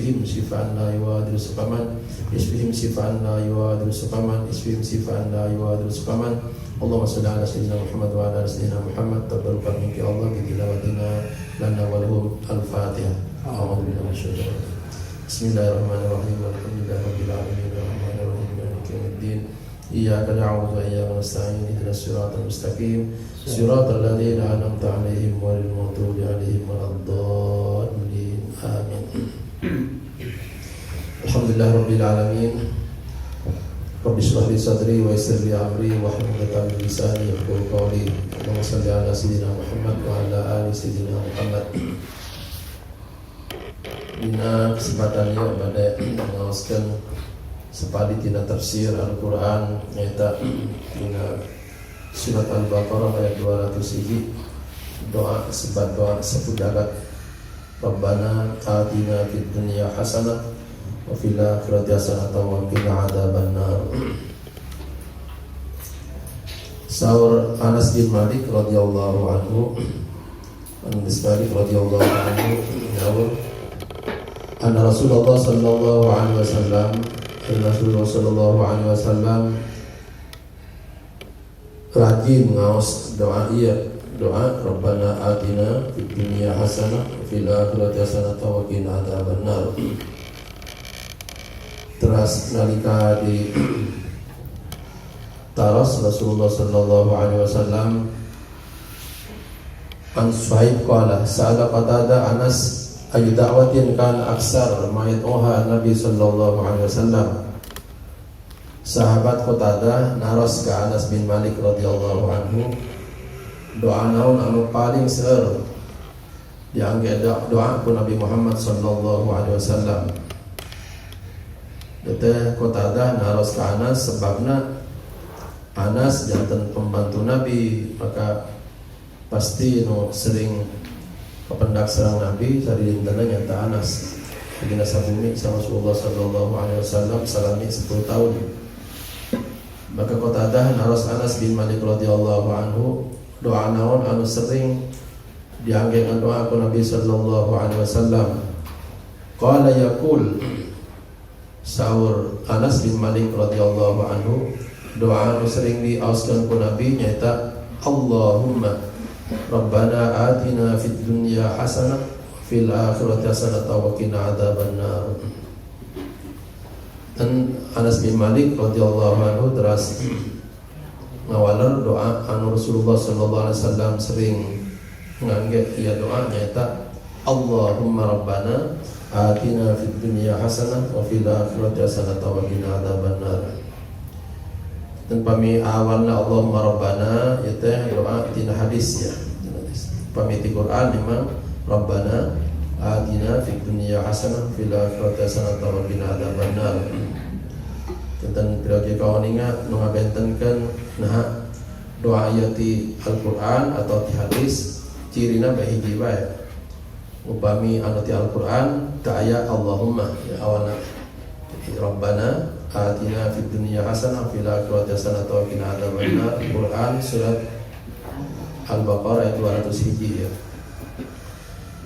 Isfihim shifaan la yughadiru saqaman. Isfihim shifaan la yughadiru saqaman. Isfihim shifaan la yughadiru saqaman. Allahumma salli ala sayyidina Muhammad wa ala ali sayyidina Muhammad. Tabarrukan minka ya Allah bi tilawatina lana wa lahum. Al-Fatihah. A'udzu billahi minasyaitonir rajim. Bismillahirrahmanirrahim. Alhamdulillahirabbil alamin. Arrahmanirrahim. Maliki yaumiddin. Iyyaka na'budu wa iyyaka nasta'in. Ihdinas siratal mustaqim. Siratal ladzina an'amta 'alaihim ghairil maghdubi 'alaihim waladdallin. Amin. Alhamdulillahirabbil alamin. Rabbi shrah li sadri wa yassir li amri wahlul 'uqdatam min lisani yafqahu qawli. Allahumma shalli ala sayyidina Muhammad wa ala ali sayyidina Muhammad. Dina kesempatan ieu bade ngaoskeun sapali tina tafsir Al-Qur'an, nyaeta dina surat Al-Baqarah ayat 200 hiji, doa sebat doa sapu jagat. Rabbana atina fid dunya hasanah wa fil akhirati hasanah wa qina adzabannar. Saur Anas bin Malik radhiyallahu anhu, Anas Malik radhiyallahu anhu nyaur, anna Rasulullah sallallahu alaihi wasallam, Rasulullah sallallahu alaihi wasallam rajin ngaos doa iya, doa Rabbana atina fid dunya hasanah wa fil akhirati hasanah wa qina adzabannar. Terus nalika di taros Rasulullah sallallahu alaihi wasallam, an Suhaib qala sa'ala Qatada Anas ayu da'watin kana aksar ma yad'uha Nabi sallallahu alaihi wasallam. Sahabat Qatadah naros ke Anas bin Malik radhiyallahu anhu, doa naon anu paling seueur diangge doa ku Nabi Muhammad sallallahu alaihi wasallam. Teh Qatadah naros ke Anas sebabna Anas janten pembantu Nabi, maka pasti nu sering kependak sareng Nabi sadidintena nyata Anas. Dina sabumi sama Rasulullah sallallahu alaihi wasallam salami 10 tahun. Maka Qatadah naros Anas bin Malik radhiyallahu anhu, doa naon anu sering diangge doa ku Nabi sallallahu alaihi wasallam. Qala yaqul, saur Anas bin Malik radhiyallahu anhu, doa anu sering diaoskeun ku Nabi nyaeta Allahumma Rabbana atina fid dunya hasanah fil akhirati hasanah wa qina adzabannar. Dan Anas bin Malik radhiyallahu anhu terus ngawaler doa anu Rasulullah sallallahu alaihi wasallam sering ngangge ieu doa, nyaeta Allahumma Rabbana atina fid dunya hasanah wa fil akhirati hasanah wa qina adzabannar. Dan pami awalna Allahumma Rabbana ieu teh doa tina hadis ya. Pami ti Quran memang Rabbana atina fid dunya hasanah fil akhirati hasanah wa qina adzabannar. Tentang piraga kawaninga nu ngabentenkeun nah doa ieu ti Al-Qur'an atau ti hadis, cirina bae hiji bae. Upami anu ti Al-Qur'an teu aya Allahumma ya awalna. Jadi Rabbana atina fid dunya hasanah fil akhirati hasanah wa qina adzabannar. Quran surat Al-Baqarah ayat 200 hiji ya.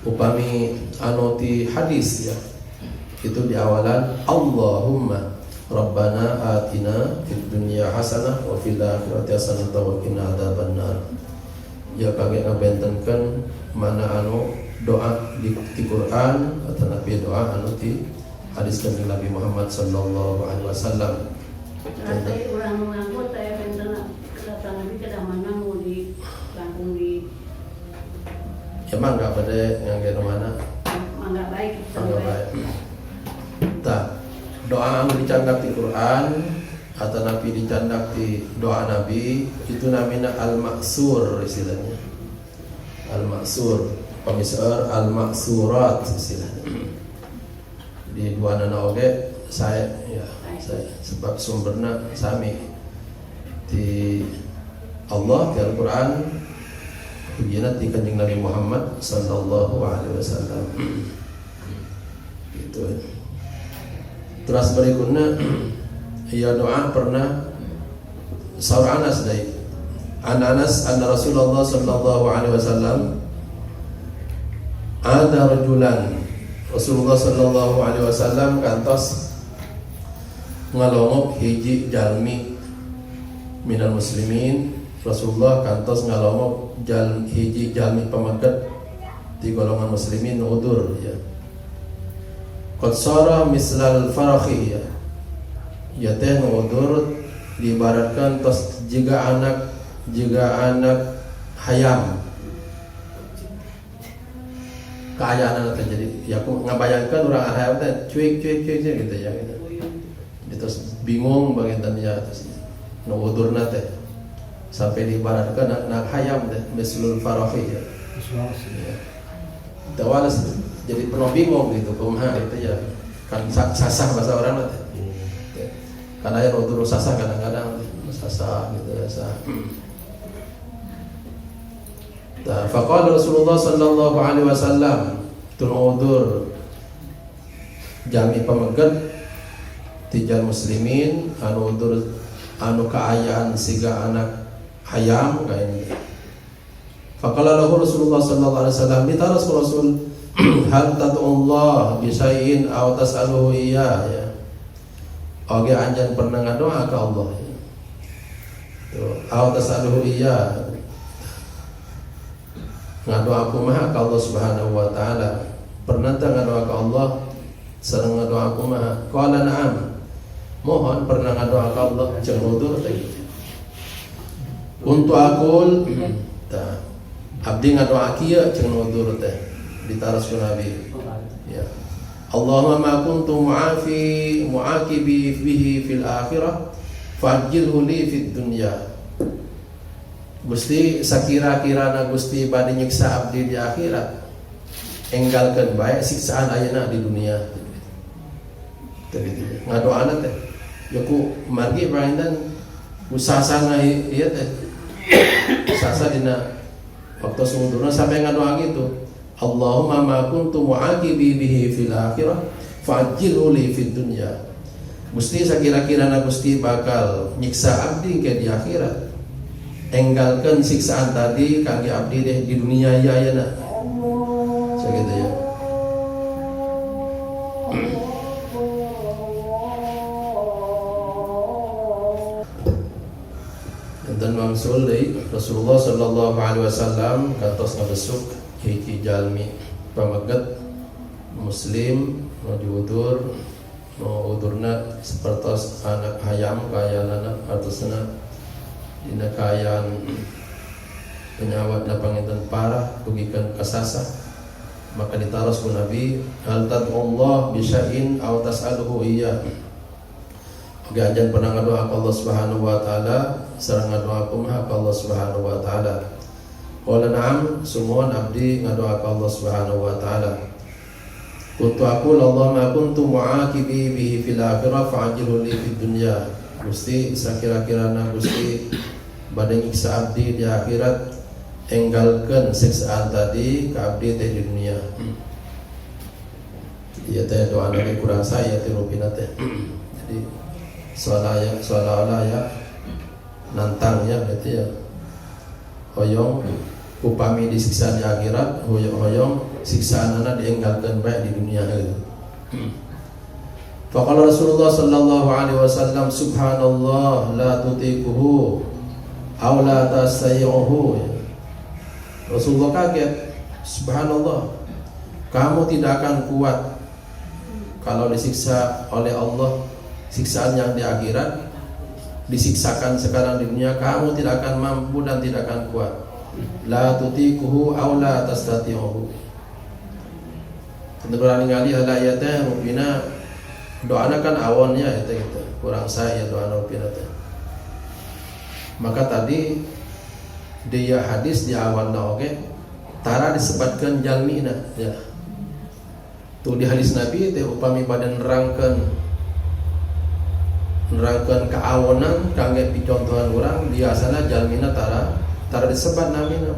Upami anu ti hadis ya, itu di awalan Allahumma Rabbana atina fid dunya hasanah wa fil akhirati hasanah wa qina adzabannar. Ya, kangge ngabentenkeun mana anu doa di Quran atau nabi doa anu di hadis Kanjeng Nabi Muhammad sallallahu alaihi wasallam. Terus urang nu ngangkut aya benten kata Nabi ke mana mau di langkung di Ya, mangga pada ngangge nu mana. Mangga baik. Mangga baik. Tah, doa anu dicandak di Quran atau nabi dicandak di doa Nabi itu namanya al-maksur istilahnya. Al-maksur, pamiseur al-maksurat istilahnya. Di dua nana oge saya ya, saya sebab sumbernya sami di Allah, di Al-Quran, hijina di Kanjeng Nabi Muhammad sallallahu alaihi wasallam gitu. Terus berikutnya ya doa pernah saur Anas dari an Anas anna Rasulullah sallallahu alaihi wasallam ada rajulan. Rasulullah sallallahu alaihi wasallam kantos ngalongok hiji jalmi minal muslimin. Rasulullah kantos ngalongok hiji jalmi pameget di golongan muslimin udur ya. Qad sara mislal farakhi ya. Ya teh udur diibaratkan tos jiga anak hayam. Keayaan terjadi ya, aku ngabayangkan orang hayam teh cuik cuik cuik cuik gitu ya gitu. Jadi terus bingung bagian ya, terus nu udurna teh sampai diibaratkan anak hayam teh mislul farakhi ya. Ya. Tawalas jadi penuh bingung gitu kumaha gitu ya. Kan sasah bahasa orang teh. Karena ya udur sasah kadang-kadang sasah gitu ya sah. Faqala Rasulullah sallallahu alaihi wasallam tunudur jami pameget tijal muslimin anu udur anu kaayaan siga anak hayam kayaknya. Faqala lahu Rasulullah sallallahu alaihi wasallam ditaras Rasul hal tad'ullah bi syai'in aw tas'aluhu iya ya. Oge anjan pernah ngadoa ka Allah ya. Tuh, aw tas'aluhu iya. Ngadoa kumaha ka Allah Subhanahu wa taala. Pernah teu ngadoa ka Allah sareng ngadoa kumaha? Qala na'am. Mohon pernah ngadoa ka Allah jeung udur teh. Untuk akul tah abdi ngadoa kieu jeung udur teh ditaros ku Nabi. Ya. Allahumma ma kuntu mu'afi mu'aqibi bihi fil akhirah fa'jilhu li fid dunya. Gusti sakira-kirana Gusti bade nyiksa abdi di akhirat enggalkeun bae siksaan ayeuna di dunia. Teh kitu ngadoana teh ya ku margi panginten usasana ieu teh sasa dina waktu sungdurna sampai ngadoa gitu. Allahumma ma kuntu mu'aqibi bihi fil akhirah fa'jilhu li fid dunya. Gusti sakira-kirana Gusti bakal nyiksa abdi ke di akhirat enggalkeun siksaan tadi kangge abdi deh di dunia ieu ayeuna. Sakitu ya. Dan wangsul deui Rasulullah sallallahu alaihi wasallam kantos ngabesuk hiji jalmi pameget muslim nu diudur nu udurna sapertos anak hayam kayanana artosna dina kaayaan penyawat na panginten parah dugikeun kasasah maka ditaros ku Nabi hal tad'ullah bi syai'in aw tas'aluhu iya. Oge anjeun pernah ngadoa ka Allah Subhanahu wa taala sareng ngadoa kumaha ka Allah Subhanahu wa taala. Qala na'am sumuhun abdi ngadoa ka Allah Subhanahu wa taala. Kuntu aqul Allahumma kuntu mu'aqibi bihi fil akhirah fa'ajilhu li fid dunya. Gusti sakira-kirana Gusti bade nyiksa abdi di akhirat enggalkeun siksaan tadi ka abdi teh di dunia. Ieu teh doa ge kurang saya teh rupina teh. Jadi seolah-olah ya nantangnya berarti ya hoyong upami disiksa di akhirat hoyong siksaanana dienggalkeun bae di dunia gitu. Faqala Rasulullah sallallahu alaihi wasallam subhanallah la tutiquhu aw la tasayyuhu. Rasulullah kaget, subhanallah, kamu tidak akan kuat kalau disiksa oleh Allah, siksaan yang di akhirat disiksakan sekarang di dunia, kamu tidak akan mampu dan tidak akan kuat. La tutiquhu aw la tastati'uhu. Tentu ningali heula ieu teh rupina doana kan awonnya eta gitu. Kurang saya doana rupina teh. Maka tadi dia hadis di awalna oge tara disebutkeun jalmina ya. Tuh di hadis Nabi teh upami bade nerangkeun keawonan kangge picontohan urang biasana jalmina tara disebat namina.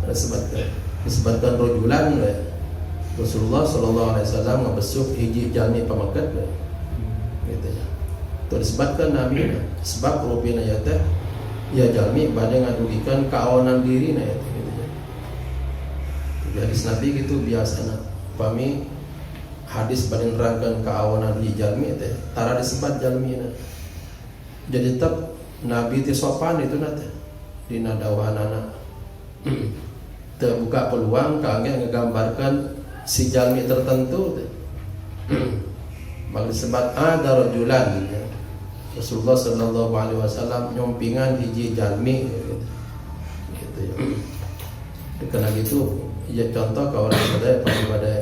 Tara disebutkeun. Disebutkeun rojulan we. Rasulullah sallallahu alaihi wasallam ngabesuk hiji jalmi pameget we. Gitu ya. Tuh disebutkeun namina sebab rupina ya teh ya jalmi bade ngadugikeun kaonan dirina ya teh gitu ya. Di hadis Nabi gitu biasana upami Hadis bade nerangkeun kaawonan di jalmi teh tara disebat jalmina. Jadi tetap Nabi teh sopan itu na teh dina dawuhanana. Teu buka peluang kangge ngegambarkan si jalmi tertentu teh. Maka disebut ada rajulan ya. Rasulullah Sallallahu Alaihi Wasallam nyompingan hiji jalmi gitu, gitu ya. Karena gitu ya, contoh ke orang sadaya pasti pada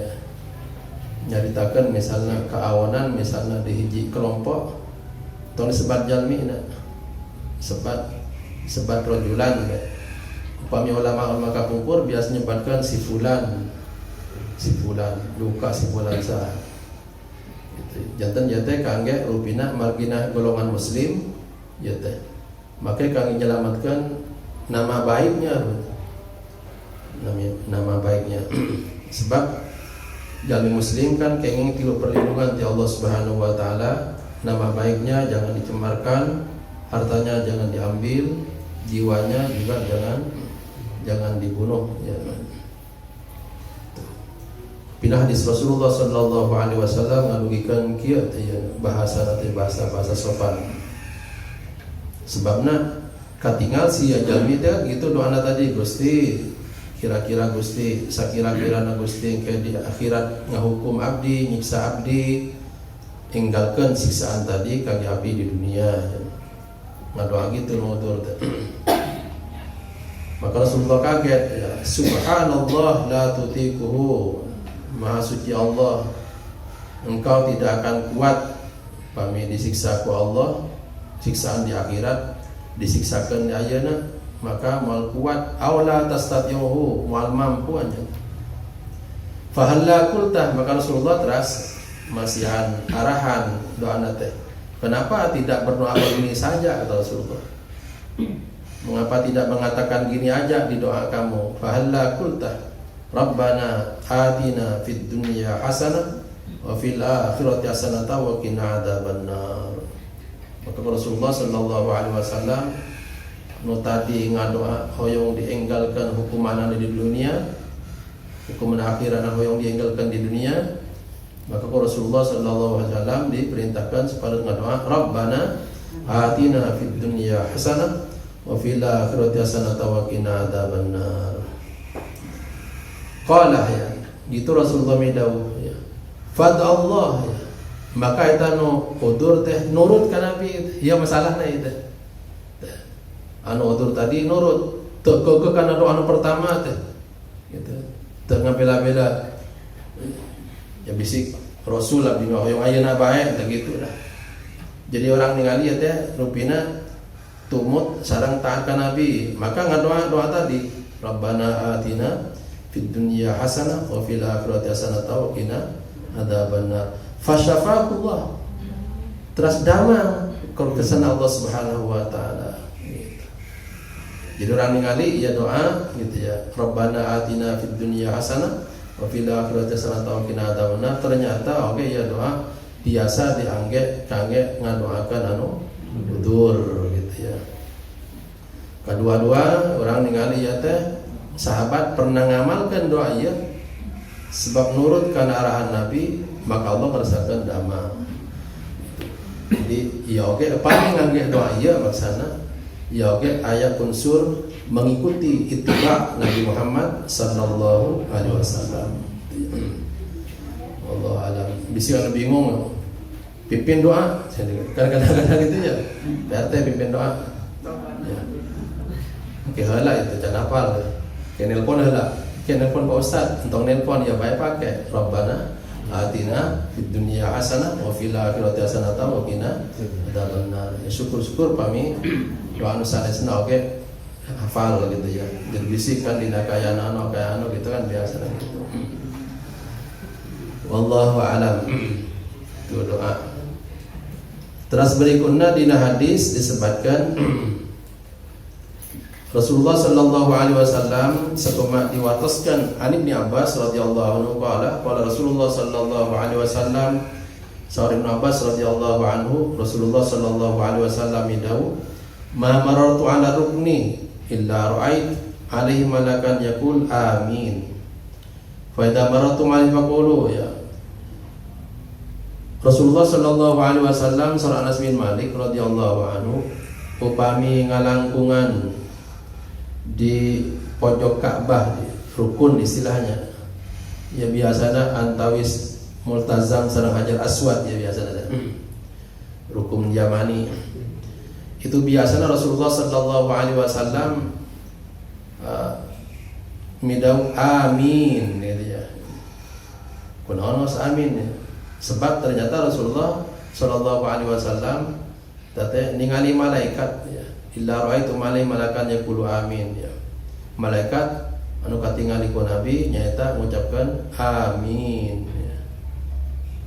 nyaritakan misalnya keawanan, misalnya di hiji kelompok, tong disebat jalmi na, sebat sebat rojulan ya. Upami ulama-ulama kapungkur biasa nyebatkan si fulan, si fulan luka, si fulan sah gitu. Janten janten kangge rupina margina golongan muslim ya teh, maka kangge menyelamatkan nama baiknya, nama, nama baiknya, sebab jalmi muslim kan kenging tilu perlindungan di Allah Subhanahu wa taala: nama baiknya jangan dicemarkan, hartanya jangan diambil, jiwanya juga jangan jangan dibunuh ya. Pindah hadis Rasulullah Sallallahu Alaihi Wasallam ngadugikan kieu teh ya, bahasa nanti bahasa bahasa sopan. Sebabna katingal si ya jalmi teh gitu doana tadi, Gusti, kira-kira Gusti, sakira-kira na Gusti ke di akhirat ngahukum abdi, nyiksa abdi, tinggalkan siksaan tadi kangge abdi di dunia. Ngadoa gitu nutur teh. Maka Rasulullah kaget ya, subhanallah la tuthiquhu, maha suci Allah, engkau tidak akan kuat pami disiksa ku Allah, siksaan di akhirat disiksakan di ayeuna maka moal kuat, aula tastati'uhu, moal mampu aja. Fahalla qulta, maka Rasulullah teras masihan arahan doa teh, kenapa tidak berdoa begini saja, kata Rasulullah, mengapa tidak mengatakan gini aja di doa kamu? Fahalla qulta rabbana atina fid dunya hasanah wa fil akhirati hasanah wa qina adzabannar. Maka Rasulullah sallallahu alaihi wasallam nu tadi ngadoa hoyong dienggalkan hukuman di dunia, hukuman akhirat hoyong dienggalkan di dunia, maka Rasulullah sallallahu alaihi wasallam diperintahkan supaya ngadoa rabbana atina fid dunya hasanah wa fil akhirati hasanah wa qina adzabannar. Qala ya, gitu Rasulullah midau ya. Fad Allah ya. Maka eta nu udur teh nurut ka Nabi, ya masalahna itu. Anu udur tadi nurut, teu keukeuh kana doa anu pertama teh. Gitu. Teu ngabela-bela. Ya bisik Rasul abdi mah hoyong ayeuna bae teh gitu lah. Jadi orang ningali ya teh rupina tumut sareng taat ka Nabi, maka ngadoa doa tadi, Rabbana atina fid dunya hasanah wa fil akhirati hasanah wa qina adzabannar. Fasyafahullah. Terus damang kesan Allah Subhanahu wa taala gitu. Jadi orang ningali ya doa gitu ya. Rabbana atina fid dunya hasanah wa fil akhirati hasanah wa qina adzabannar. Ternyata oke ya doa biasa diangge kangge ngadoakan anu udur gitu ya. Kedua-dua orang ningali ya teh sahabat pernah ngamalkan doa ya, sebab nurut karena arahan Nabi maka Allah merasakan damai. Jadi ya oke paling ngangge doa iya maksana ya oke ayat unsur mengikuti ittiba Nabi Muhammad sallallahu alaihi wasallam. Allah alam. Bisa orang bingung pimpin doa, kan kadang-kadang gitu ya. PRT pimpin doa. Ya. Oke heula itu jangan hafal. Oke nelpon heula. Oke nelpon Pak Ustad, entong nelpon ya baik pakai Rabbana atina fid dunya hasanah wa fil akhirati hasanah wa qina adzabannar. Ya syukur-syukur pami doa anu sanesna oke hafal gitu ya. Jadi bisik kan dina kaya anu kaya anu gitu kan biasa gitu. Wallahu alam. Itu doa. Terus berikutnya dina hadis disebutkan Rasulullah sallallahu alaihi wasallam sakumaha diwatoskan an Ibnu Abbas radhiyallahu anhu qala qala Rasulullah sallallahu alaihi wasallam. Saur Ibnu Abbas radhiyallahu anhu, Rasulullah sallallahu alaihi wasallam idau ma marartu ala rukni illa ra'ait alaihi malakan yaqul amin fa idza marartum alaihi faqulu ya. Rasulullah sallallahu alaihi wasallam, saur Anas bin Malik radhiyallahu anhu, upami ngalangkungan di pojok Ka'bah, rukun istilahnya ya, biasanya antawis Multazam sareng Hajar Aswad ya, biasanya rukun Yamani itu, biasanya Rasulullah sallallahu alaihi wasallam midawuh amin gitu ya. Kunaon amin ya? Sebab ternyata Rasulullah sallallahu alaihi wasallam teh ningali malaikat ya. Illa raaitu malai malakan yaqulu amin ya. Malaikat anu katingali ku Nabi nyaeta mengucapkan amin ya.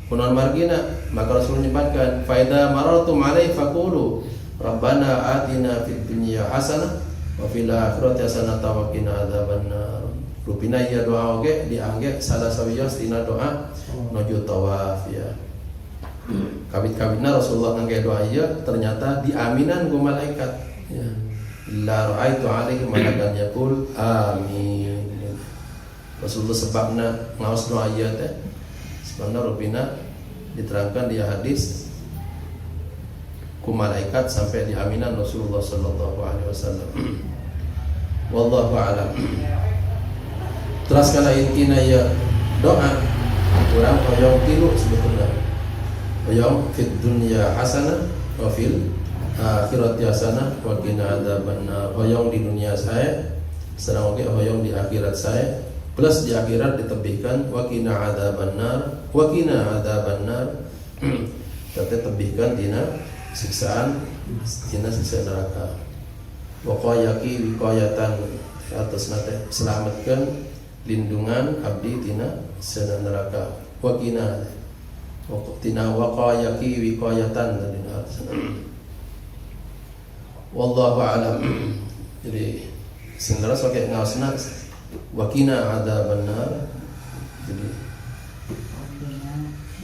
Kunaon margina? Maka Rasul menyebutkan, faidza marartum alaihi faqulu rabbana atina fid dunya hasanah wa fil akhirati hasanah wa qina adzabannar. Rupina ieu doa oge diangge salah sawios tina doa nuju tawaf ya. Kawit-kawitna Rasulullah ngangge doa ieu, ternyata diaminan ku malaikat ya. La raaitu alaihi malakan yaqul amin. Rasulullah sebabna ngaos doa ieu teh, sebabna rupina diterangkan di hadis ku malaikat sampai diaminan Rasulullah sallallahu alaihi wasallam. Wallahu a'lam. Terus kalau intina ya doa kurang hoyong tilu sebetulnya. Hoyong fid dunya hasanah wa fil akhirati hasanah wa qina adzabannar. Hoyong di dunia saya, sedang oke hoyong di akhirat saya, plus di akhirat ditebihkan wa qina adzabannar, wa qina adzabannar. Tapi tebihkan dina siksaan, dina siksa neraka. Waqayaki wiqayatan atas nate selamatkan lindungan abdi tina sana neraka, waqina tina waqayaki wiqayatan tadi. Wallahu alam. Jadi sing leres oke ngaosna waqina adzabannar. Jadi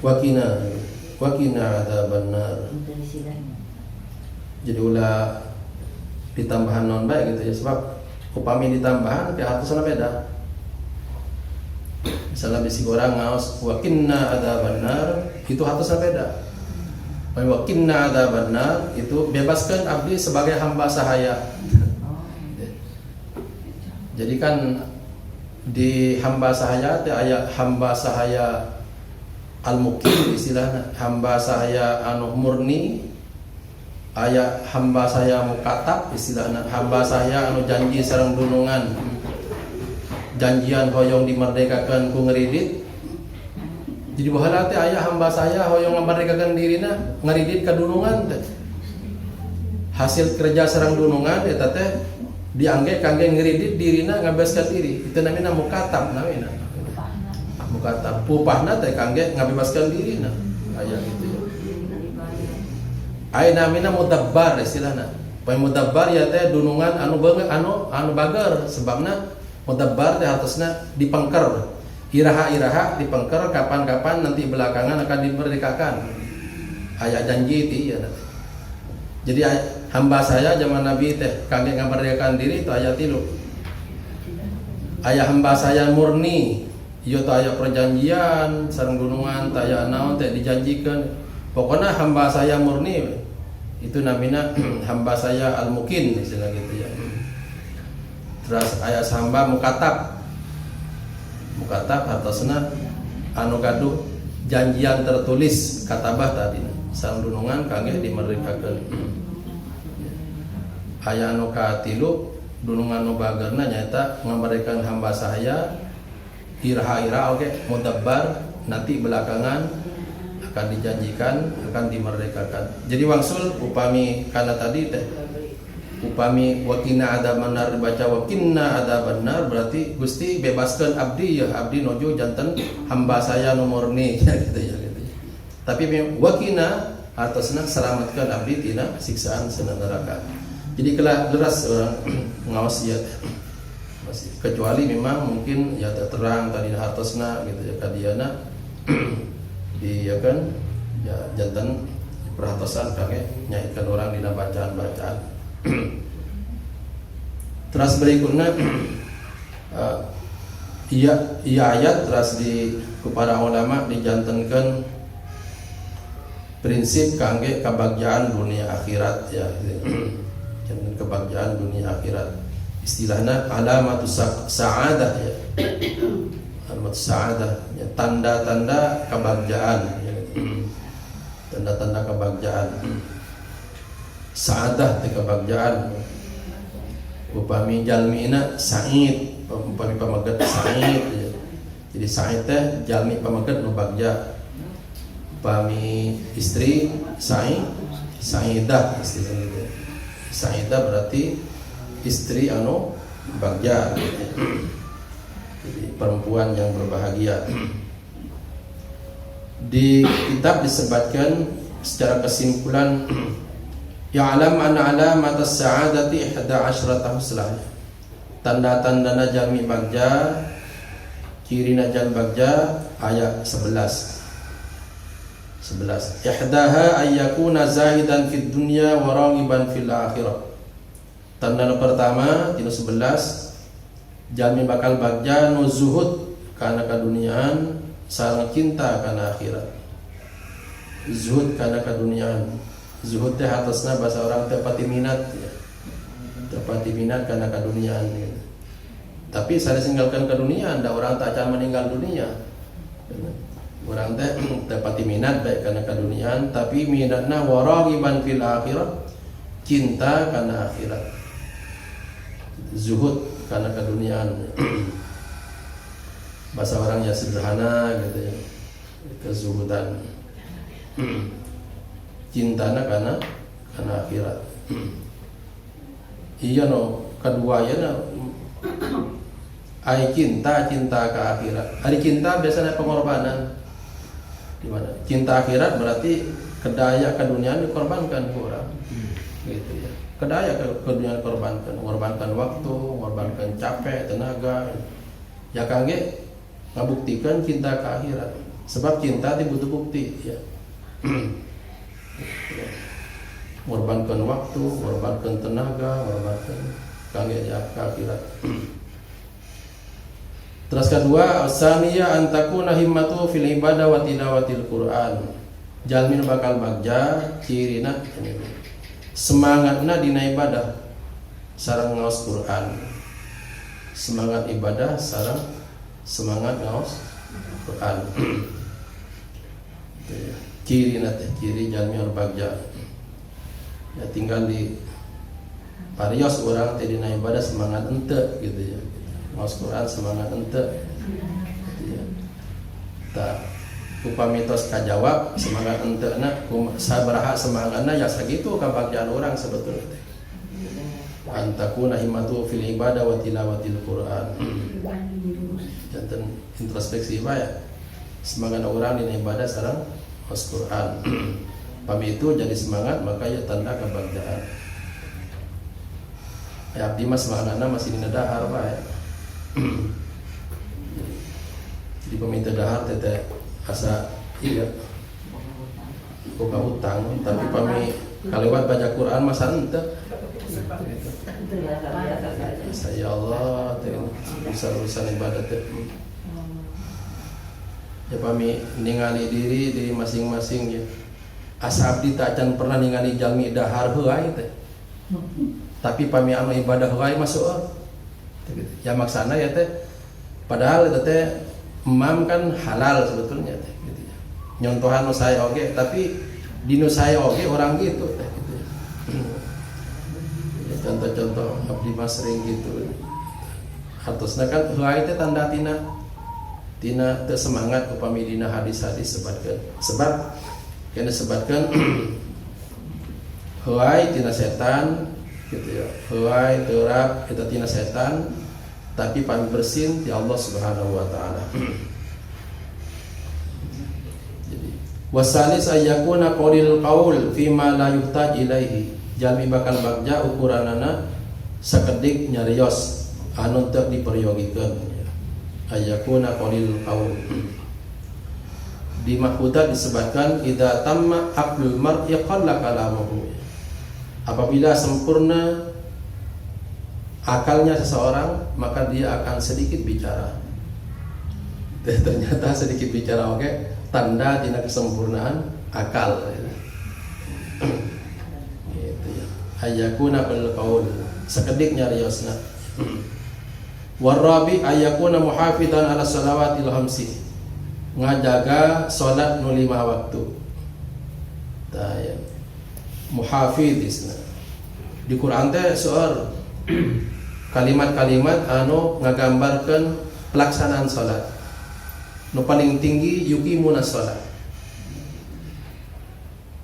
waqina, waqina adzabannar. Jadi ulah ditambahan non baik gitu ya, sebab upami ditambahan ke hartosna beda. Misalnya bisi orang ngaos waqinna adzabannar, itu hartosna beda. Waqinna adzabannar itu bebaskan abdi sebagai hamba sahaya. Jadi kan di hamba sahaya teh aya hamba sahaya al-mukim istilahnya, hamba sahaya anu murni, aya hamba saya mukatab istilahnya, hamba saya anu janji sareng dunungan, janjian hoyong dimerdekakan ku ngeridit. Jadi baheula teh aya hamba saya hoyong ngamerdekakan dirina ngeridit ka dunungan teh, hasil kerja sareng dunungan eta teh diangge kangge ngeridit dirina, ngabebaskan diri. Itu namanya mukatab, namanya mukatab. Upahna teh kangge ngabebaskan dirina, aya gitu ya. Aya namina mudabbar istilahna. Poin mudabbar ya teh dunungan anu beungeut, anu anu bager, sebabna mudabbar teh hartosna dipengker. Iraha-iraha dipengker, kapan-kapan nanti belakangan akan dimerdekakan. Aya janji itu ya. Jadi hamba saya zaman Nabi teh kangge ngamerdekakan diri itu aya tilu. Aya hamba saya murni, ieu teh aya perjanjian sareng gunungan, teh aya naon teh dijanjikan. Pokoknya hamba saya murni itu namanya hamba saya al-mukin istilah gitu ya. Terus aya hamba mukatab. Mukatab hartosna anu gaduh janjian tertulis, katabah tadi sareng dunungan kangge dimerdekakeun. Aya anu katilu, dunungan nu bagerna nyaeta ngamerdekakeun hamba sahaya iraha-iraha oke mudabbar, nanti belakangan akan dijanjikan akan dimerdekakan. Jadi wangsul upami karena tadi teh upami waqina adzabannar dibaca waqinna adzabannar, berarti Gusti bebaskan abdi ya, abdi nojo janten hamba saya nu murni ya gitu ya gitu. Tapi waqina atasna selamatkan abdi tina siksaan sena neraka. Jadi kelah deras orang ngawas ya masih, kecuali memang mungkin ya terang tadi hartosna gitu ya, kadiana di ya kan ya, janten perhatosan kage nyaitkan orang dina bacaan-bacaan. Terus berikutnya iya iya ayat terus di kepada ulama dijantenkan. Prinsip kangge kebahagiaan dunia akhirat ya. Janten kebahagiaan dunia akhirat. Istilahnya alamatus sa'adah ya. Alamatus sa'adah ya, tanda-tanda kebahagiaan ya. Tanda-tanda kebahagiaan. Sa'adah teh kebahagiaan. Upami jalmina sa'id, upami pameget sa'id ya. Jadi sa'id teh jalmi pameget nu bagja. Upami istri sa'id, sa'idah istilahnya gitu. Sa'idah berarti istri anu bagja gitu. Jadi perempuan yang berbahagia. Di kitab disebutkan secara kesimpulan, ya'lam anna alamat as-sa'adati ihda asyrata huslah. Tanda-tanda jalmi bagja, ciri jalmi bagja ayat 11. 11. Ihdaha ayyakuna zahidan fid dunya wa raghiban fil akhirah. Tanda pertama tina 11, jalmi bakal bagja nu zuhud kana kaduniaan sareng cinta kana akhirat. Zuhud kana kaduniaan. Zuhud teh atasna bahasa orang teh pati minat ya. Teu pati minat kana kaduniaan gitu. Tapi saya tinggalkan keduniaan, da orang tak akan meninggal dunia. Orang teh teu pati minat baik kana kaduniaan, tapi minatna waraghiban fil akhirah, cinta kana akhirat. Zuhud kana keduniaan. Bahasa orangnya sederhana gitu ya. Kezuhudan. Cintana karena akhirat. Iya no, kedua ya no, ai cinta, cinta ke akhirat. Ari cinta biasanya pengorbanan. Di mana? Cinta akhirat berarti kedaya keduniaan dikorbankan ke orang. Gitu ya. Kedaya keduniaan dikorbankan, mengorbankan waktu, mengorbankan capek, tenaga. Ya kangge ngabuktikan cinta ke akhirat. Sebab cinta itu butuh bukti ya. Mengorbankan waktu, mengorbankan tenaga, mengorbankan kangge ya ke akhirat. Terus kedua, saniyah antakuna himmatu fil ibadah wa tilawatil Quran. Jalmi bakal bagja cirina semangatna dina ibadah sareng ngaos Quran. Semangat ibadah sareng semangat ngaos Quran. Itu ya. Ciri teh, ciri jalmi anu bagja. Ya tinggal di parios orang teh dina ibadah semangat ente gitu ya. Ngaos Quran semangat ente gitu ya. Tak upami tos kajawab semangat ente na sabaraha semangatna ya sagitu kabagjaan orang sebetulnya teh. Antakuna himmatu fil ibadah wa tilawatil Quran. Janten introspeksi bae. Semangat orang dina ibadah sareng ngaos Quran. Pami itu jadi semangat maka ya tanda kebagjaan. Ya abdi mah semangatna masih dina dahar bae. Jadi peminta dahar teh asa iya boga utang, tapi pami kalewat baca Quran masa henteu. Saya Allah teh urusan-urusan ibadah teh. Ya pami ningali diri diri masing-masing ya. Asa abdi tak acan pernah ningali jalmi dahar heuay teh. Tapi pami anu ibadah heuay masuk ya maksana ya teh. Padahal itu teh emam kan halal sebetulnya teh gitu ya. Nyontohan nu saya oge, tapi di nu saya oge orang gitu teh gitu ya. Ya, contoh-contoh abdi mah sering gitu. Hartosna kan heuay teh tanda tina tina teu semangat upami dina hadis-hadis sebatkeun. Sebab kena sebatkeun heuay tina setan gitu ya. Heuay teurap eta tina setan, tapi pami bersin ti Allah Subhanahu wa taala. Jadi wasalis ayyakuna qalil qaul fi ma la yuhtaj ilaihi. Jalmi bakal bagja ukuranana sakedik nyarios anu teu diperyogikeun. Ayyakuna qalil qaul. Di Mahfudzat disebutkan idza tamma aqlul mar'i qalla kalamuhu. Apabila sempurna akalnya seseorang, maka dia akan sedikit bicara. Ternyata sedikit bicara oke, tanda tina kesempurnaan Akal ya. Gitu ya. Ayyakuna bil qaul sakedik nyariosna. Warabi ayyakuna muhafidan ala salawatil khamsi, ngajaga salat nu 5 waktu. Tah ya. Muhafid isna. Di Quran teh seueur kalimat-kalimat anu ngagambarkeun pelaksanaan salat. Nu paling tinggi yuqimuna salat.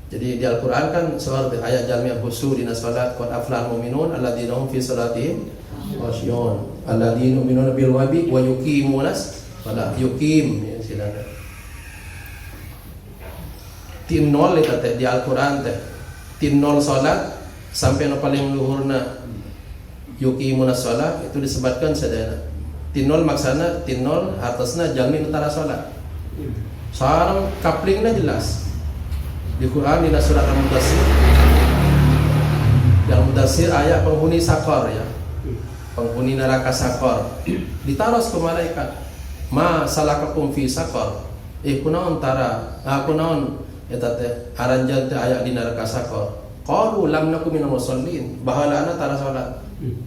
Jadi di Al-Quran kan seueur teh aya jalmi khusyuk dina salat, qad aflahal mu'minun alladzina hum fi salatihim khashi'un alladzina yu'minuna bil ghaibi wa yuqimuna salat. Yuqim ya silakan. Ti nol eta teh di Al-Quran teh. Ti nol salat sampai nu paling luhurna yuqimuna salat itu disebutkan sadayana. Ti nol maksana ti nol hartosna jalmi nu tara salat. Sareng kaplingna jelas. Di Quran dina surat Al-Mudassir. Di Al-Mudassir ayat penghuni sakor ya. Penghuni neraka sakor. Ditaros ku malaikat. Ma salakakum fi sakor. Kunaon tara? Kunaon eta teh aranjeun teh aya di neraka sakor. Qalu lam naku minal musallin. Bahalana tara salat. Gitu.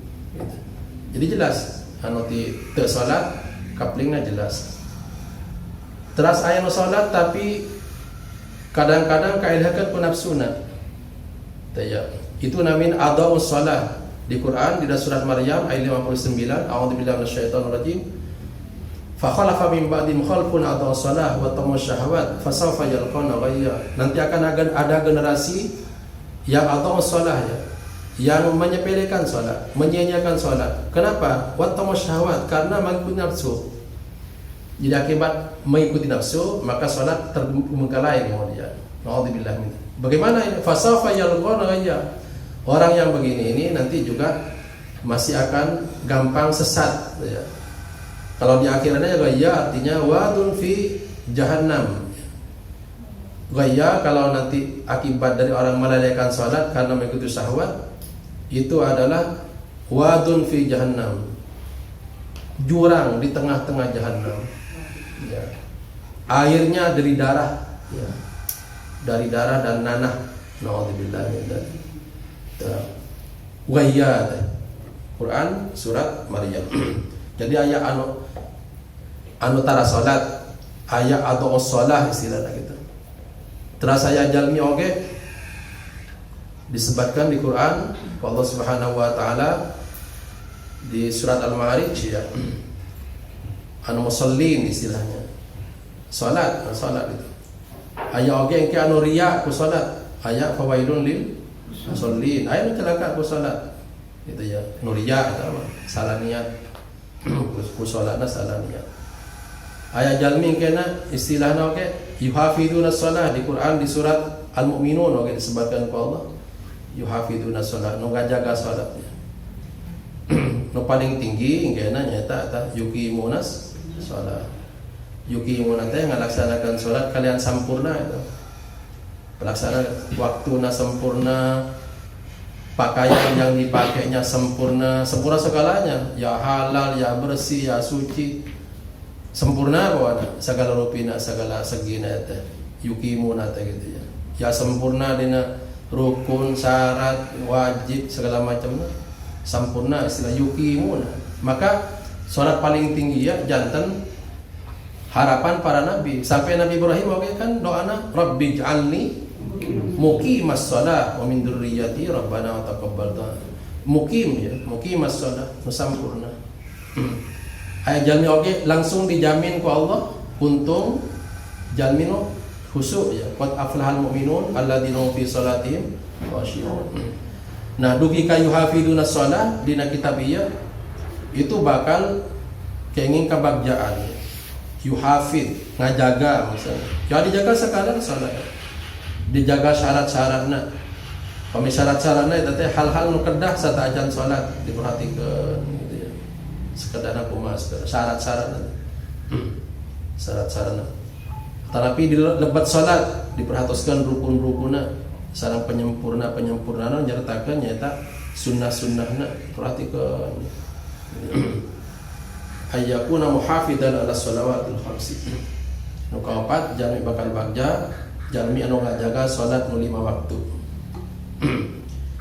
Jadi jelas anu ti teu salat kaplingna jelas. Teras aya nu salat tapi kadang-kadang kailhakeun ku nafsuna. Tah ya. Itu namin adhaus salah di Quran di surat Maryam ayat 59, a'udzubillahi minasyaitonir rajim. Fa khalafa min ba'dihim khalfun adhaus salah wa tamu syahawat fasawfa yalqawna ghayya. Nanti akan ada generasi yang adhaus salah ya, yang menyepelekan salat, menyia-nyiakan salat. Kenapa? Wa tamu syahawat, karena mengikuti nafsu. Jadi akibat mengikuti nafsu, maka salat terbengkalai kemudian. Na'udzubillah min. Bagaimana ini? Fasawfa yalqawna ghayya. Orang yang begini ini nanti juga masih akan gampang sesat ya. Kalau di akhirannya ghayya artinya wadun fi jahannam. Ghayya kalau nanti akibat dari orang melalaikan salat karena mengikuti syahwat itu adalah wadun fi jahannam. Jurang di tengah-tengah jahannam. Ya. Airnya dari darah ya. Dari darah dan nanah. Na'udzubillah min dzalik. Ghayya Quran surat Maryam. Jadi ayat anu tara salat, ayat atau shalah istilahnya gitu. Terus aya jalmi oge disebutkan di Quran Allah Subhanahu wa taala di surat Al-Ma'arij ya. Anu musallin istilahnya. Salat, salat itu. Aya oge engke anu riya ku salat, aya fawailun lil musallin. Aya nu celaka ku salat. Itu ya, nu riya eta mah salah niat. Ku salatna salah niat. Aya jalmi kena istilahna oge yuhafiduna shalah di Quran di surat Al-Mu'minun oge disebutkan ku Allah yuhafiduna shalah, nu ngajaga salatnya. Nu paling tinggi kena nyaeta eta yuqimunas shalah. Yuqimuna teh ngalaksanakan salat kalian sampurna itu. Pelaksana waktuna sempurna, pakaian yang dipakainya sempurna, sempurna segalanya, ya halal, ya bersih, ya suci. Sempurna pokoknya segala rupina, segala segina teh yuqimuna teh gitu ya. Ya sempurna dina rukun, syarat, wajib segala macamnya. Sempurna istilah yuqimuna. Maka salat paling tinggi ya janten harapan para nabi. Sampai Nabi Ibrahim oke kan doana Rabbi ij'alni muqimas shalah wa min dzurriyyati rabbana wa taqabbal doa. Muqim ya, muqimas shalah, nu sampurna. Aya jalmi oge langsung dijamin ku Allah untung jalmi nu khusyuk ya. Qad aflahal mu'minun alladzina hum fi salatihim khashi'un. Nah, dugi ka yuhafiduna shalah dina kitab ieu itu bakal kenging kabagjaan. Yuhafid ngajaga misalnya. Ya dijaga sekalian salat. Dijaga syarat-syaratna. Pami syarat-syaratna eta teh hal-hal nu kedah sateuacan salat diperhatikeun gitu ya. Sekedarna kumaha syarat-syaratna. Syarat-syaratna. Tetapi di lebat salat diperhatoskeun rukun-rukunna sareng penyempurna-penyempurnana nyertakeun nyaeta sunnah-sunnahna perhatikeun. Ayyakuna muhafidan ala shalawatil khamsi. Nu kaopat jalmi bakal bagja Jalmi anu ngajaga salat nu 5 waktu.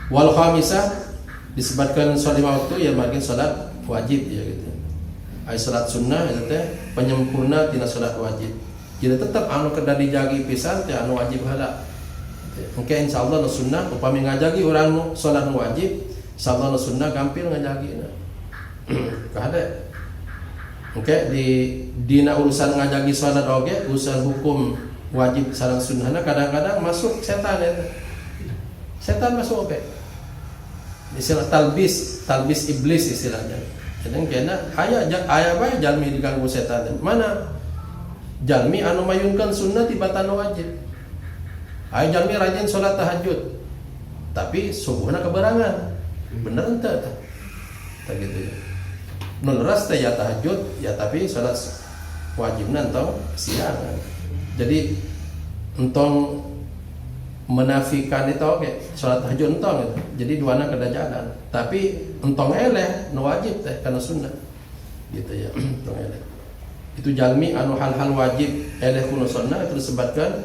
Wal khamisah disebutkan salat 5 waktu ya makin salat wajib ya gitu. Ai salat sunnah itu teh penyempurna tina salat wajib. Jadi tetap anu kedah dijagi pisan teh anu wajib heula. Engke insyaallah nu sunnah upami ngajagi urang nu salat nu wajib, insyaallah nu sunnah gampil ngajagina. Kahade. Engke di dina urusan ngajagi salat oge urusan hukum wajib sareng sunnahna kadang-kadang masuk setan eta. Setan masuk oge. Istilah talbis, talbis iblis istilahnya. Jadi kena aya aya bae jalmi diganggu setan. Mana? Jalmi anu mayunkeun sunnah tibatan wajib. Aya jalmi rajin salat tahajud. Tapi subuhna keberangan. Bener henteu tah? Tah gitu ya. Nu leres teh ya tahajud ya tapi salat wajibna entong siang. Jadi entong menafikan itu oke salat tahajud entong gitu. Jadi duana kedah jalan. Tapi entong eleh nu wajib teh kana sunnah. Gitu ya, entong eleh. Itu jalmi anu hal-hal wajib eleh kuno sunnah itu disebutkan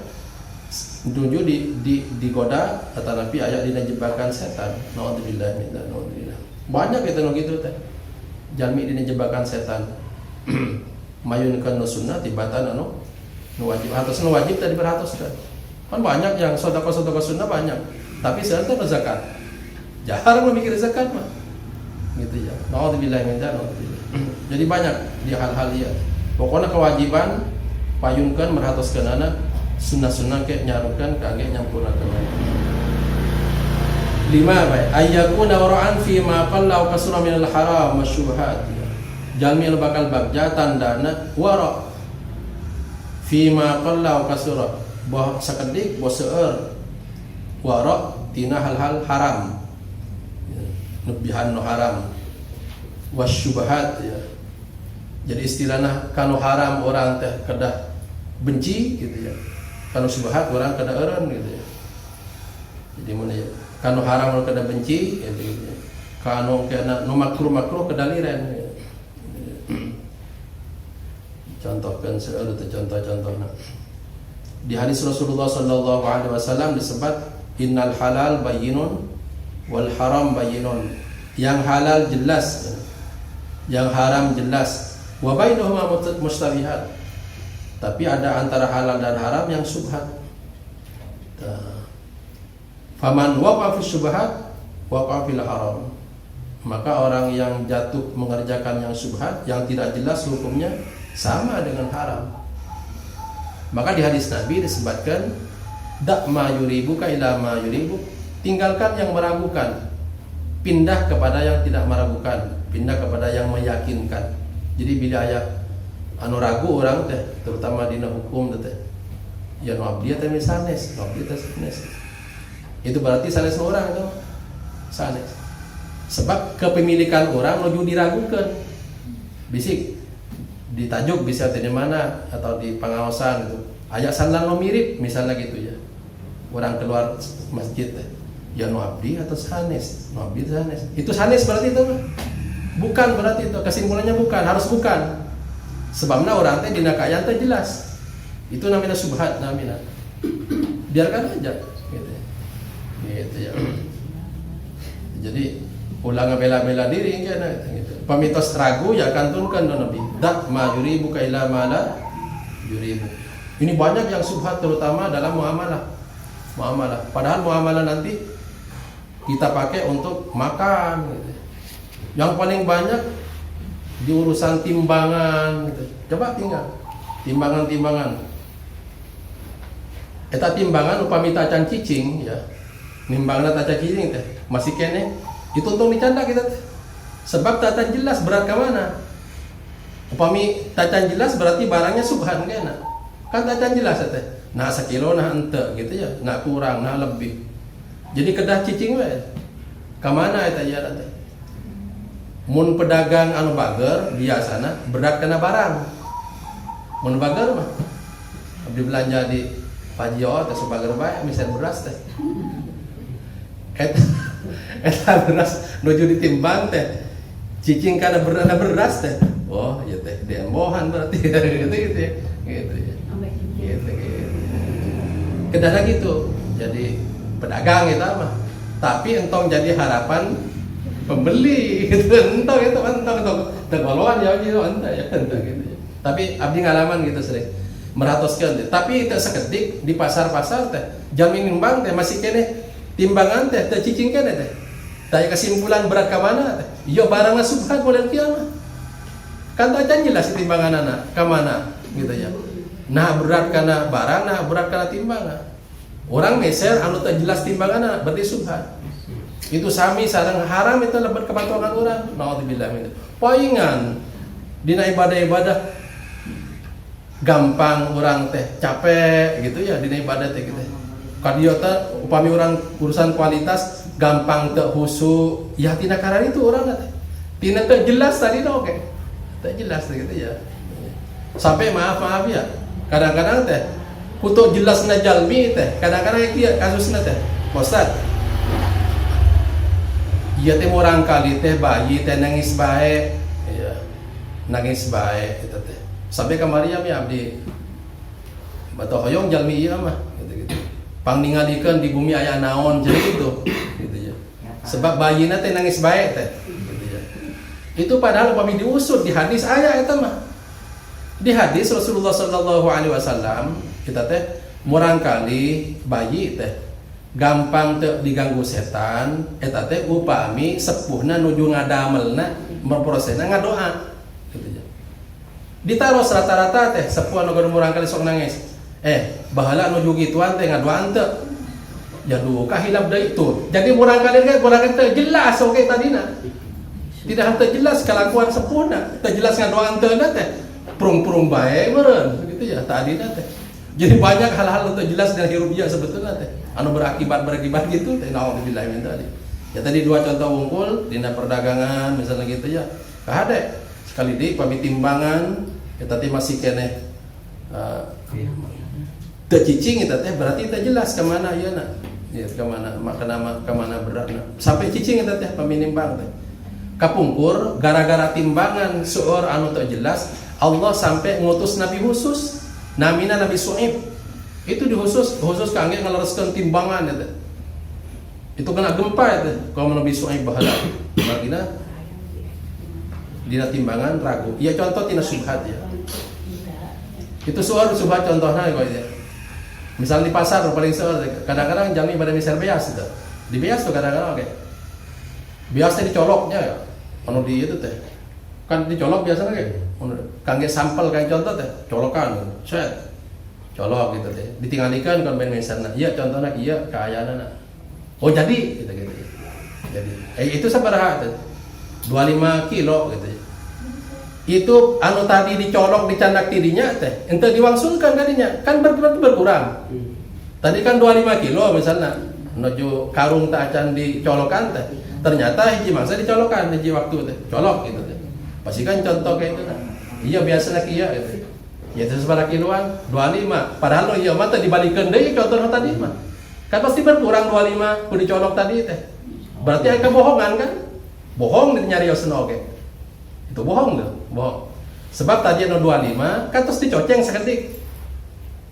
nuju di digoda tetapi aya dina jebakan setan. Naudzubillah min dzalik, naudzubillah. Banyak itu nu kitu teh. Jalmi dina jebakan setan. Mayunkeun nu sunnah tibatan anu nu wajib atas nu wajib tadi berhatoskeun. Kan banyak yang sedekah-sedekah sunnah banyak, tapi sekarang tuh zakat. Jarang mikir zakat mah. Gitu ya. Naudzubillah min dzalik, naudzubillah. Jadi banyak di hal-hal ya. Pokoknya kewajiban payungkeun merhatoskeun anak sunnah-sunnah ke nyarukan kangge nyampurnakeun. Lima bae ayyakuna wara'an fi ma qalla wa kasura minal haram wasyubhat. Jalmi anu bakal bagja tandana wara fi ma qalla wa kasura, boh sakedik boh seueur wara tina hal-hal haram, lebihan nu haram wasyubhat ya. Jadi istilahna kanu haram orang teh kedah benci gitu ya, kanu syubhat orang kedah eureun gitu ya. Jadi mun ya kanu haram orang kedah benci ya, gitu ya. Kanu kena nu makruh-makruh kedah liren ya. Contohkan seueur teh contoh-contohna. Di hadis Rasulullah sallallahu alaihi wasallam disebut innal halal bayyinun wal haram bayyinun. Yang halal jelas, yang haram jelas. Wa bainahuma mustabihat. Tapi ada antara halal dan haram yang subhat. Faman waqa fi syubhat waqa fil haram. Maka orang yang jatuh mengerjakan yang subhat, yang tidak jelas hukumnya, sama dengan haram. Maka di hadis Nabi disebutkan dak ma yuribuka ila ma yuribuk, tinggalkan yang meragukan, pindah kepada yang tidak meragukan, pindah kepada yang meyakinkan. Jadi bila aya anu ragu orang teh, terutama dina hukum teh, ya nu abdi teh sanes, nu abdi teh sanes. Itu berarti sanes orang itu sanes. Sebab kepemilikan orang nuju diragukan. Bisik ditajuk bisa di mana atau di pengawasan gitu. Aya sandal nu mirip misalnya gitu ya. Orang keluar masjid teh, ya nu abdi atau sanes, nu abdi sanes. Itu sanes berarti itu mah. Bukan berarti itu kesimpulannya bukan, harus bukan. Sebabnya orang teh dina kaayaan teh jelas. Itu namanya subhat namanya. Biarkan aja gitu. Gitu ya. Jadi ulah bela-bela diri kan gitu. Pamitos ragu ya kantunkan do Nabi. Dak ma yuribuka ila ma la yuribu. Ini banyak yang subhat terutama dalam muamalah. Muamalah. Padahal muamalah nanti kita pakai untuk makan gitu. Yang paling banyak di urusan timbangan gitu. Coba tinggal timbangan-timbangan. Eta timbangan upami tacan cicing ya. Nimbangna tacan cicing teh masih keneh itu untung dicanda kita teh. Sebab tacan jelas berat ke mana. Upami tacan jelas berarti barangnya subhan kena. Kan tacan jelas teh. Nah sekilo nah ente gitu ya, nah kurang, nah lebih. Jadi kedah cicing we. Kamana eta ya teh? Mun pedagang anu bager biasana berat kena barang. Mun bager mah abdi belanja di Pajio teh sebager bae misal beras teh. Eta eta beras nuju ditimbang teh. Cicing kana beras beras teh. Oh, ya teh diembohan berarti gitu gitu ya. Gitu ya. Gitu gitu. Kedahna gitu. Jadi pedagang itu mah. Tapi entong jadi harapan pembeli gitu, entong itu, entong entong tegoloan ya gitu, entah ya, entah gitu ya. Tapi abdi ngalaman gitu, sering merhatoskeun teh. Tapi teu sakedik di pasar-pasar teh jalmi nimbang teh masih keneh timbangan teh teu cicing keneh teh. Taya kesimpulan berat ka mana teh. Iya, barangna subhat model kieu mah. Kan tak jelas timbanganana ka mana gitu ya. Nah, berat karena barang, nah berat karena timbangan. Orang meser anu tak jelas timbanganna berarti subhat. Itu sami sareng haram, itu lebet kepatuhan orang. Naudzubillah min. Paingan dina ibadah-ibadah gampang orang teh capek gitu ya, dina ibadah teh gitu. Kadieu teh upami orang urusan kualitas gampang teu khusyuk ya, tina karena itu orang teh tina teu jelas tadi, oke, teu jelas gitu ya. Sampai maaf maaf ya, kadang-kadang teh kutu jelasna jalmi teh, kadang-kadang kieu kasusna teh, "Ustaz, ieu teh murang kali teh bayi teh nangis bae ya, nangis bae." Itu teh sampai kamari ya, abdi batu hoyong jalmi ieu mah gitu gitu, pangningalikeun di bumi aya naon, jadi gitu gitu ya, sebab bayina teh nangis bae teh gitu ya. Itu padahal upami diusut di hadis aya eta mah, di hadis Rasulullah Sallallahu Alaihi Wasallam kita teh murang kali bayi teh gampang teh diganggu setan eta teh upami sepuhna nuju ngadamelna, memprosesna ngadoa gitu ya. Ditaruh rata-rata teh sepuh anu murang kali sok nangis, baheula nuju gituan teh ngadoan teu ya, duh kahilap deui itu. Jadi murang kali teh, murang kali teh jelas, oke, tadina tidak teu jelas kelakuan sepuhna, teu jelas ngadoan teu teh, prung-prung bae meureun gitu ya tadina teh. Jadi banyak hal-hal untuk jelas dan hirup dia sebetulnya teh anu berakibat berakibat gitu teh, naudzubillah min tadi ya. Tadi dua contoh wungkul dina perdagangan misalnya gitu ya. Kahade sekali di pami timbangan ya tadi masih keneh teu cicing eta teh, berarti teu jelas kemana ya na ya, kemana kemana kemana beratna sampai cicing eta teh paminimbang teh. Kapungkur gara-gara timbangan seueur anu teu jelas, Allah sampai ngutus nabi khusus, namina Nabi Su'ib. Itu di khusus khusus kangge ngalereskeun timbangan eta. Itu kena gempa itu kalau Nabi Su'ib baheula bagina dina timbangan ragu ya. Contoh tina subhat ya, itu soal subhat contohnya kok ya. Misal di pasar paling seueur kadang-kadang jalmi pada misal beas itu, di beas tuh kadang-kadang, oke, biasanya dicoloknya ya, anu di itu teh kan dicolok biasanya kayak kangge sampel, kayak contoh teh colokan set colok gitu teh, ditinggalikan kan ben misalnya iya, contohnya iya kaayaan, oh jadi gitu gitu. Jadi itu sabaraha teh, 25 kilo gitu ya. Itu anu tadi dicolok dicandak tidinya teh ente diwangsulkan kadinya kan berkurang. Tadi kan 25 kilo misalnya menuju karung tak acan dicolokan teh, ternyata hiji mangsa dicolokan hiji waktu teh colok gitu teh, pasti kan contoh kayak itu nah. Iya, biasa lagi iya gitu ya, itu sabaraha kiloan, 25, padahal lo iya mah teh dibalikan deui. Contoh tadi mah kan pasti berkurang 25 ku dicolok tadi teh, berarti ada kebohongan kan, bohong nyariosna, oke, itu bohong tuh, bohong, sebab tadi anu 25 kan terus dicoceng sakedik,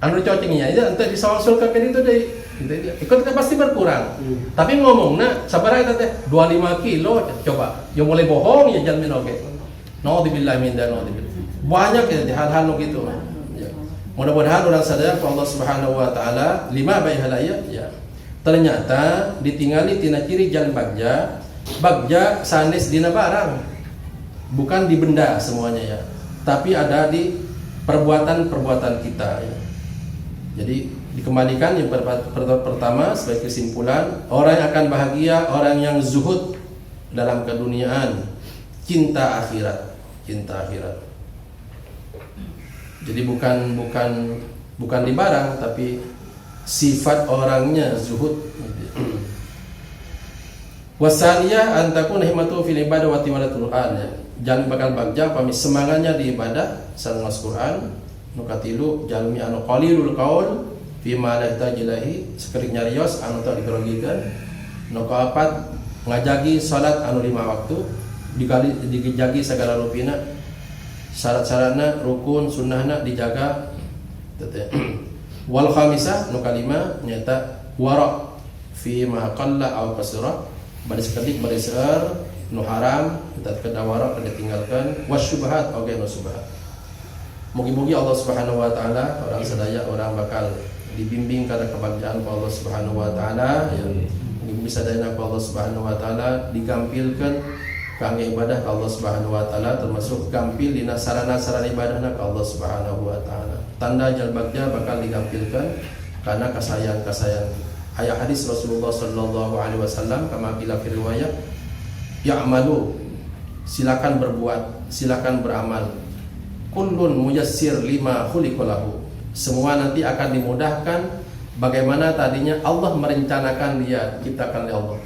anu dicocengnya aja ente disawangsulkan ke itu deh gitu dia. Ikut kan pasti berkurang. Tapi ngomongna sabaraha eta teh, 25 kilo, coba yang mulai bohong ya jalmi oge. Naudzubillah min dzalik, naudzubillah. Banyak ya hal-hal nu gitu ya. Mudah-mudahan orang sadar Allah Subhanahu wa taala lima bae halaya ya. Ternyata ditinggali tina ciri jalan bagja, bagja sanes dina barang, bukan di benda semuanya ya, tapi ada di perbuatan-perbuatan kita ya. Jadi dikembalikan yang pertama sebagai kesimpulan, orang yang akan bahagia orang yang zuhud dalam keduniaan, cinta akhirat, cinta akhirat. Jadi bukan bukan bukan di barang, tapi sifat orangnya zuhud. Wasaniyah an takuna himmatu fil ibadah wa tilawatil Quran ya. Jangan bakal bagja pami semangatnya di ibadah sareng Quran. Nu katilu, jalmi anu qalilul qaul fi ma la yahtaji, sakedik nyarios anu teu diperogikeun. Nu kaopat, ngajagi salat anu lima waktu, dikali dijagi segala rupina, syarat-syaratna, rukun sunnahna dijaga. Wal khamisah, nu kalima nyaeta wara fi ma qalla aw kasura, bari sakedik bari seueur nu haram kita kedah wara, kedah tinggalkan. Wasyubhat oge nu subhat. Mugi-mugi Allah Subhanahu wa taala urang sadaya urang bakal dibimbing kana kebagjaan ku Allah Subhanahu wa taala ya. Mugi-mugi sadayana ku Allah Subhanahu wa taala digampilkeun kangge ibadah ka Allah Subhanahu wa taala, termasuk gampil dina sarana-sarana ibadahna ka Allah Subhanahu wa taala. Tanda jal bagja bakal digampilkeun karena kasayang-kasayang. Aya hadis Rasulullah sallallahu alaihi wasallam, kama qila fi riwayat, ya'malu, silakan berbuat, silakan beramal, kullun muyassir lima khuliqalahu, semua nanti akan dimudahkan bagaimana tadinya Allah merencanakan dia ciptakan oleh Allah.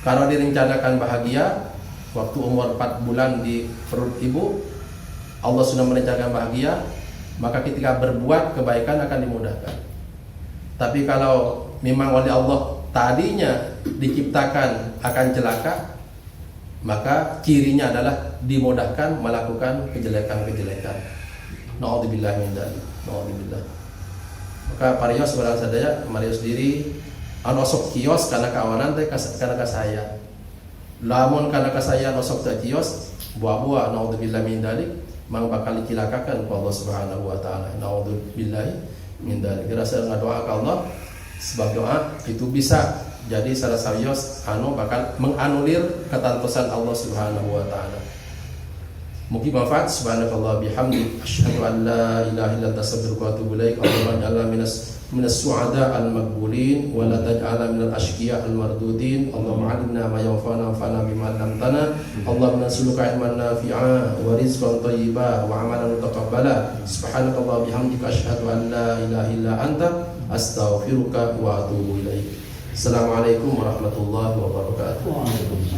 Kalau direncanakan bahagia waktu umur 4 bulan di perut ibu, Allah sudah merencanakan bahagia, maka ketika berbuat kebaikan akan dimudahkan. Tapi kalau memang oleh Allah tadinya diciptakan akan celaka, maka cirinya adalah dimudahkan melakukan kejelekan-kejelekan. Na'udzubillah min dzalik. Na'udzubillah. Maka parios urang sadaya, marios diri anu osok kios kana kawanan teh kana kasaya. Lamun kana kasaya osok teh kios, buah-buah, na'udzubillah min dzalik, mang bakal dicilakakan ku Allah Subhanahu wa taala. Na'udzubillah min dzalik. Rasa ngadoa ka Allah, sebab doa itu bisa jadi salah sawios anu bakal menganulir ketantosan Allah Subhanahu wa taala. Mugi manfaat. Subhanakallah bihamdik, asyhadu an la ilaha illa anta, astaghfiruka wa atubu ilaik. Allahumma ij'alna minas su'ada al-maqbulin wa la taj'alna minal ashqiya al-mardudin. Allahumma 'allimna ma yanfa'una wanfa'na bima 'allamtana. Allahumma nas'aluka ilman nafi'a wa rizqan thayyiba wa 'amalan mutaqabbala. Subhanakallah bihamdika, asyhadu an la ilaha illa anta, astaghfiruka wa atubu ilaik. Assalamualaikum warahmatullahi wabarakatuh. Waalaikumsalam.